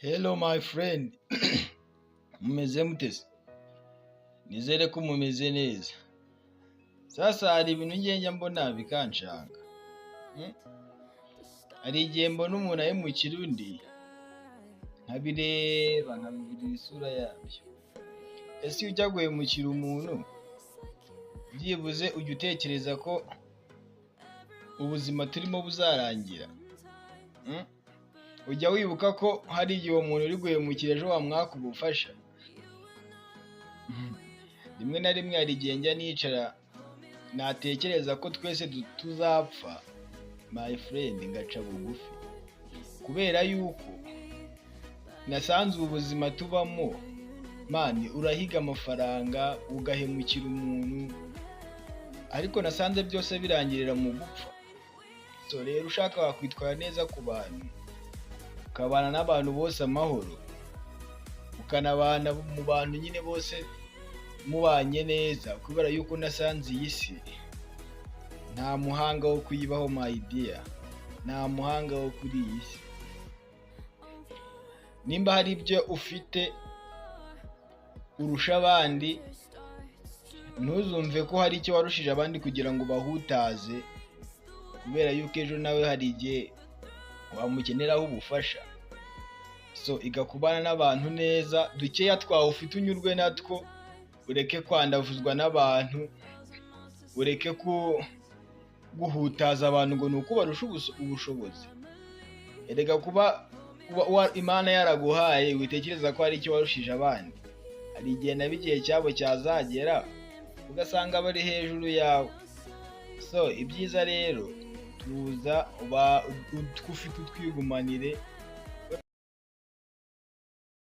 Hello my friend, mumeze mute se? Nizere ko mumeze neza. Sasa hari ibintu njya mbona bikanshanga. Hari igihe mbona umuntu ahemukira undi, nkabireba nkabibwira isura yabyo. Ese iyo ujya guhemukira umuntu, byibuze ujya utekereza ko ubuzima turimo buzarangira? Ujya wibuka ko hari igihe uwo muntu uri guhemukira ejo wamwaka ubufasha? Rimwe na rimwe hari igihe njya nicara natekereza ko twese tuzapfa, my friend, ngaca bugufi. Kubera yuko nasanze ubu buzima tubamo, man, urahiga amafaranga ugahemukira umuntu, ariko nasanze byose birangirira mu gupfa. So rero ushaka wakwitwara neza ku bantu, ukabana n'abantu bose amahoro, ukanabana mu bantu nyine bose mubanye neza, kubera yuko nasanze iyi si nta muhanga wo kuyibaho, my dear, nta muhanga wo kuri iyi si. Nimba hari ibyo ufite urusha abandi, ntuzumve ko hari icyo warushije abandi kugira ngo ubahutaze, kubera yuko ejo nawe hari igihe wamukeneraho ubufasha. So iga kubana n'abantu neza, dukeya twawe ufite unyurwe natwo, ureke kwandavuzwa n'abantu, ureke guhutaza abantu ngo ni uko ubarusha ubushobozi. Erega kuba Imana yaraguhaye, witekereza ko hari icyo warushije abandi. Hari igihe nabo igihe cyabo cyazagera ugasanga bari hejuru yawe. So ibyiza rero, tuza utwo ufite utwigumanire.